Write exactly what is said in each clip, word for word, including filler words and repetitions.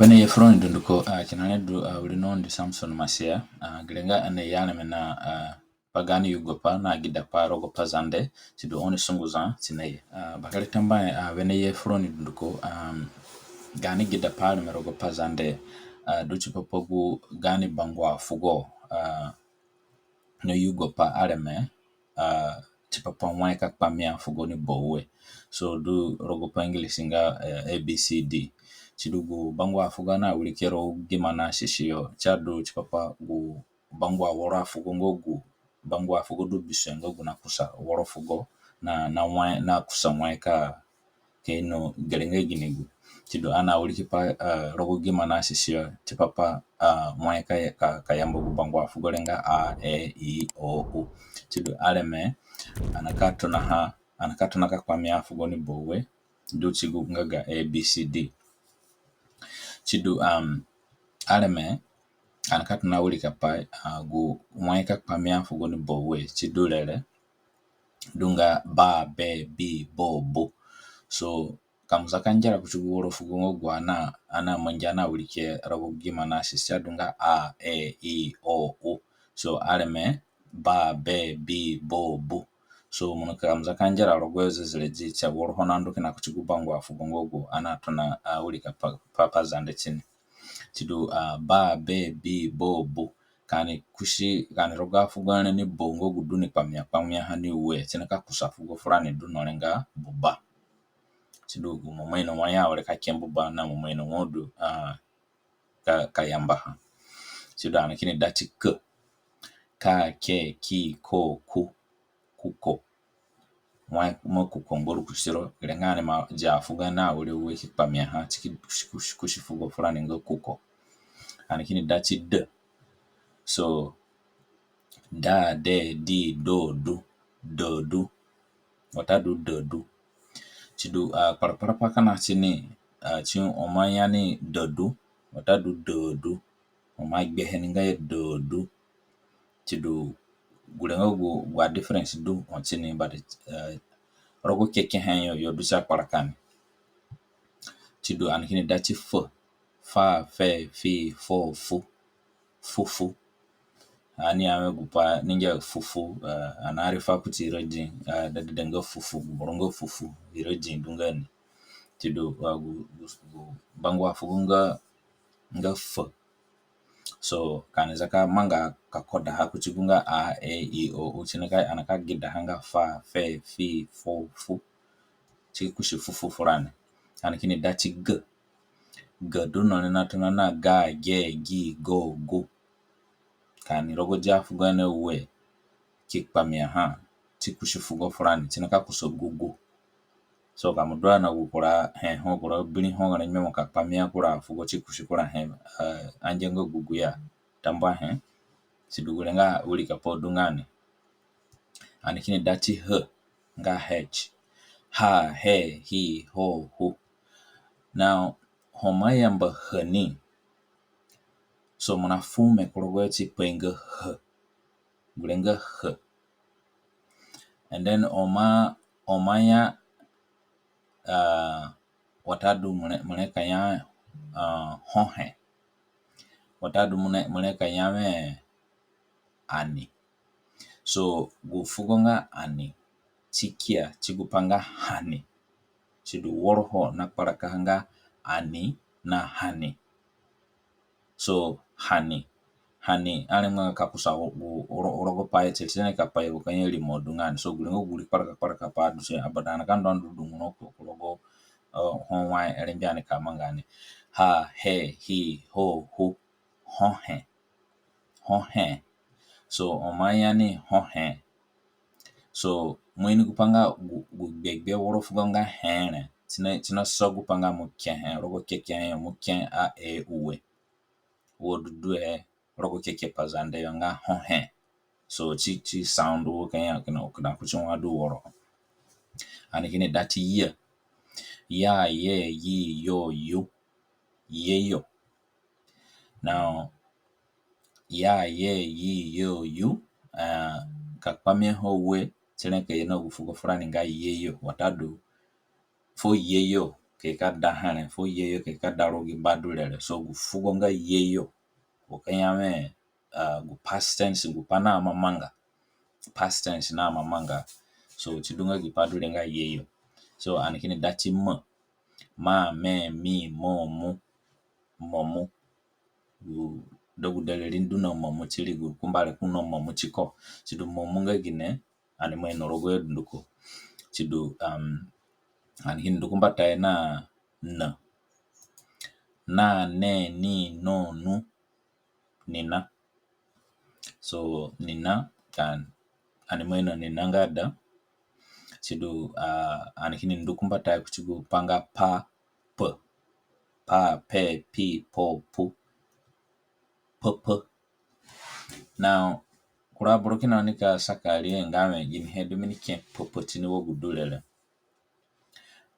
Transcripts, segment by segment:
Wene ye fu roni dunduko, a, kina ni du, a, wiri no ndi Samson Masia, a, gere nga ani ye areme na, a, pa gaani yugopai na gidapai rogo Pazande, sidu oni sungu za ti ni ye. A, bakere tambuahe, a, wene ye fu roni dunduko, a, gaani gidapai areme rogo Pazande, a, du tipa pa gu gaani bangua fugo, a, na yugopai areme, a, tipa pa wai ka kpamia fugo ni baue. So du rogo pa English nga, e, A B C D. Sidu gu bangua fugo ani awirikihe rogo gi marã sisi yo, si adu tipa pa gu bangua woro afugo nga gu bangua fugo du bisue nga gu na kusa woro fugo na, na wai, na kusa wai ka ka ino gere nga gini gu. Sidu ani awirikipai, a, rogo gi marã sisi yo tipa pa, a, wai ka, ka, ka yamba gu bangua fugo re nga a, e, i, o, u. Sidu areme, ani ka tonaha, ani ka tona ka kpamia fugo ni baue, du ti gu nga ga A B C D. Sidu, um, areme, ani ka tona wirikapai, a, gu wai ka kpamia fugo ni baue, sidu rere, du nga ba, be, bi, bo, bu. So, ka mo za ka ngera kuti gu woro fugo nga gu ani, ani amangi ani awirikihe rogo gi marã sisi, si adu nga a, e, i, o, u. So, areme, ba, be, bi, bo, bu. So, mo nika, ka mo za ka ngera rogoyo zezeredi, si aworoho na ndu kina kuti gu bangua fugo nga gu ani atona, a, wirikapai, pa, Pazande tini. Sidu, a, ba, be, bi, bo, bu. Ka ani kusi, ka ani rogo afugo re ni bo nga gu du ni kpamia, kpamiaha ni ue, si nika kusa fugo furani du no re nga buba. Sidu gu mo ima ino wai ya were ka ke buba na mo ima ino wai du, a, ka, ka yambaha. Sidu ani kini da ti k. Ka, ke, ki, ko, ku. Kuko. Wai mo kuko ngbaru kusi ro, gere nga ani ima dia afugo ani awere ue ki kpamiaha, si ki kusi, kusi, kusi fugo furani nga kuko. Ani kini da ti d. So, da, de, di, do, du, dodu. Watadu dodu. Sidu, a, kparakpara pai kina tini, a, ti ho mo ima ya ni dodu, watadu dodu. Ho mo ima gbehe ni nga ya dodu. Sidu gure nga gu, gu a difference du ho tini, but, a, rogo kekehe yo, yo du si akparaka ni. Sidu ani kini da ti f. Fa, fe, fi, fo, fu. Fufu. Ani ya wẽ gupai ni ngia fufu, a, ani arifa kuti ira dĩ, a, da, da, da nga fufu, gu boro nga fufu, ira dĩ du nga ni. Sidu, a, gu, gu, gu bangua fugo nga, nga f. So, ka ani za ka manga ka kodaha kuti gu nga a, e, i, o, u, si nika, ani ka gidaha nga fa, fe, fi, fo, fu. Si ki kusi fufu furani. Ani kini da ti g. G du no ni natona na ga, ge, gi, go, gu. Ka ani rogo dia fugo ani ue ki kpamiaha, si kusi fugo furani, si nika kusa gugu. So ka mo du na gu kura he ho, kura biri ho, kura nyemu ka kpamia kura fugo si kusi kura he, a, angia nga gugu ya, tambuahe. Sidu gure nga wirikapai du nga ni. Ani kini da ti h, nga h. Ha, he, hi, ho, hu. Now, ho mo ayamba ha ni. So mo nafu me ku rogoyo tipa nga ha. Gure nga ha. And then ho mo, ho mo aya, a, watadu mo re, mo re ka ya, a, ho he. Watadu mo re, mo re ka ya wẽ ani. So, gu fugo nga ani, si kia ti gupai nga hani. Sidu woroho nakparakaha nga ani na hani. So, hani. Hani, ani rengbanga ka kusa gu, gu, ro-, rogo pai ti, ti ni ka pai gu ka ya rimo du nga ani. So, gure nga gu ri kparaka, kparaka pai du si, abada ani ka ndu, ndu du mo no ku, ku rogo, a, ho wai rengbe ani ka manga ni. Ha, he, hi, ho, hu, ho he. Ho he. So, ho mo aya ni ho he. So, mo ini gupai nga gu, gu gbegbe woro fugo nga he re. Si na, si nasa gupai nga mo ke he, rogo kekehe yo mo ke a, e, u, e. Wo du du he, rogo keke Pazande yo nga ho he. So, si, si sound wo ka ya kina, kina kuti wa du woro. Ani kini da ti ya. Ya, ye, yi, yo, yu. Ye yo. Now, ya, ye, yi, yo, yu, a, ka kpamiaha ue, si re ka ye na gu fugo furani nga ye yo, watadu fuo ye yo, ka i ka da here fuo yeyo, ka i ka da rogo gi ba du re re. So gu fugo nga yeyo, wa ka ya wẽ, ah, gu past tense, gu pai naima manga. Past tense naima manga. So si du nga gi pai du re nga yeyo. So ani kini da ti ma. Ma, me, mi, mo, mu. Mo, mu. Gu dagba dere ri ndu na mo, mu ti ri, gu kumba re ko na mo, mu ti ko. Si du mo, mu nga gine, ani ima ino rogoho dunduko. Si du, um, ani kini ndu ku mbatayo na na. Na, ne, ni, no, nu. Nina. So nina, ka ani ima ino nina nga da. Si du, ah, ani kini ndu ku mbatayo kuti gu pai nga pa, p. Pa, pe, pi, po, pu. P, p. Now, kura aboro kina nika saka riahe nga wẽ ginihe du mi ni ke p, p tini wa gu du re re.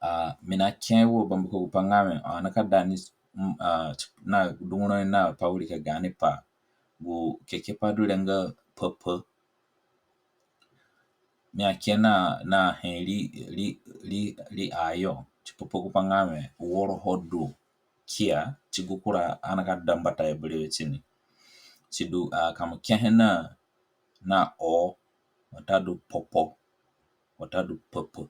Ah, mi na ke wo bambiko gu pai nga wẽ, ah, ani ka da ni, mm, ah, na dunguro ni na pa wirika gaani pai. Gu kekepai du re nga p, p. Mi ake na, na he ri, ri, ri, ri ayo. Tipa pa gu pai nga wẽ, woroho du kia, ti gu kura ani ka da mbatayo berewe tini. Si du, ah, ka mo kehe na, na o, watadu popo, watadu popo.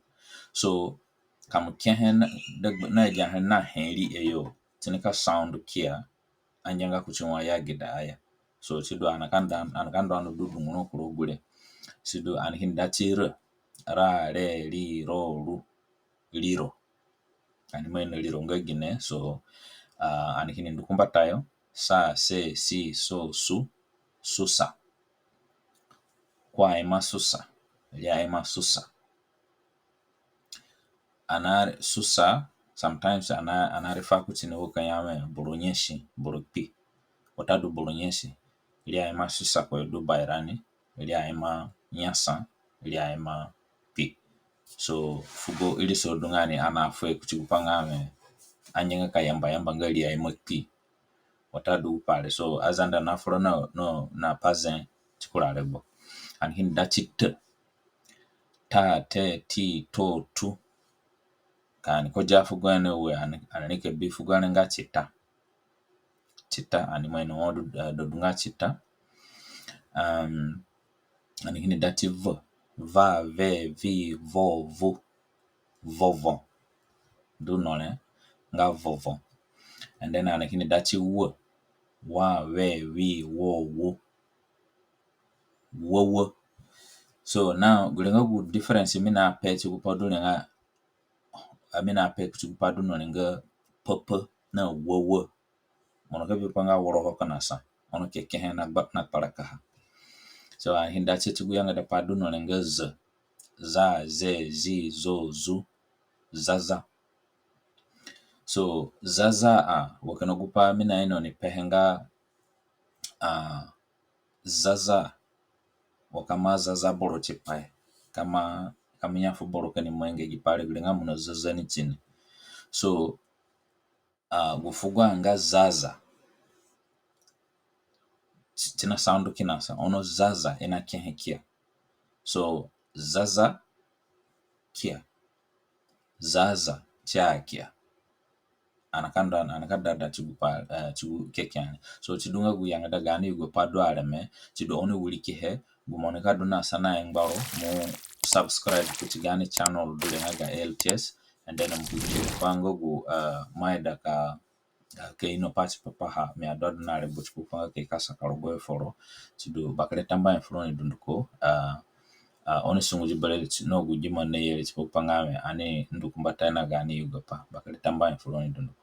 So, ka mo kehe na, dagba, na agi ahe na he ri e yo, tini ka sound kia, angianga kuti wa ya gida aya. So, si du ani ka ndu, ani ka ndu ani du dunguro ku rogo gure. Si du ani kini da ti r, ra, re, ri, ro, ru, riro. Ani ima ino riro nga gine. So, ah, ani kini ndu ku mbatayo. Sa, se, si, so, su, susa. Ko aima susa. Ri aima susa. Ani susa, sometimes ani, ani refer kuti ni wa ka ya wẽ boro nyasi, boro kpi. Watadu boro nyasi. Ri aima susa ko yo du bairani. Ri aima nyasa, ri aima kpi. So fugo irisa du nga ni ani afuhe kuti gu pai nga wẽ, angianga ka yamba yamba nga ri aima kpi. Watadu gu pai re. So Azande nafura na, na, na pa zee ti kura regbo. Ani kini da ti t. Ta, te, ti, to, tu. Ka ani ko dia fugo re we, ani, ani nika bi fugo re nga tita. Tita, ani ima ino wo du, eh, du nga tita. Um, ani kini da ti v. Va, ve, vi, vo, vu. Vovo. Du no re nga vovo. And then ani kini da ti w. Wa, we, wi, wo, wu. Wowo. So now, gure nga gu difference mi naape ti gu pai du re nga, a, mi naape kuti gu pai du no re nga p, p na wowo. Mo nika bi pai nga woroho kina sa. Ono kekehe na gba, na kparakaha. So ani kini da ti ti gu yangada pai du no re nga z. Za, ze, zi, zo, zu. Zaza. So zaza a, wa kina gu pai mi naino ni pehe nga, a, zaza. Wa ka mo zaza boro tipaha. Ka mo, ka mo ya fu boro ka ni mangi gi pai re, gure nga mo nazaza ni tini. So, a, gu fugo a nga zaza. Ti, ti na sound kina sa. Ono zaza i nakehe kia. So zaza kia. Zaza, ti akia. Ani ka ndu, ani ka da da ti gu pai, eh, ti gu kekehe. So si du nga gu yangada gaani yugopai du areme. Si du oni wirikihe, gu mo nika du na sanahe ngbaro, mo subscribe kuti gaani channel du re nga ga L T S, and then mo ki pa nga gu, eh, mo aida ka, eh, ka ino pai tipa paha mi adu adu na regbo tipa pa nga ka i ka saka rogoho foro. Si du bakere tambuahe fu roni dunduko, eh, a, oni sungu di bere ti, no gu gi mo naye re tipa pa nga wẽ ani ndu ku mbatayo na gaani yugopai. Bakere tambuahe fu roni dunduko.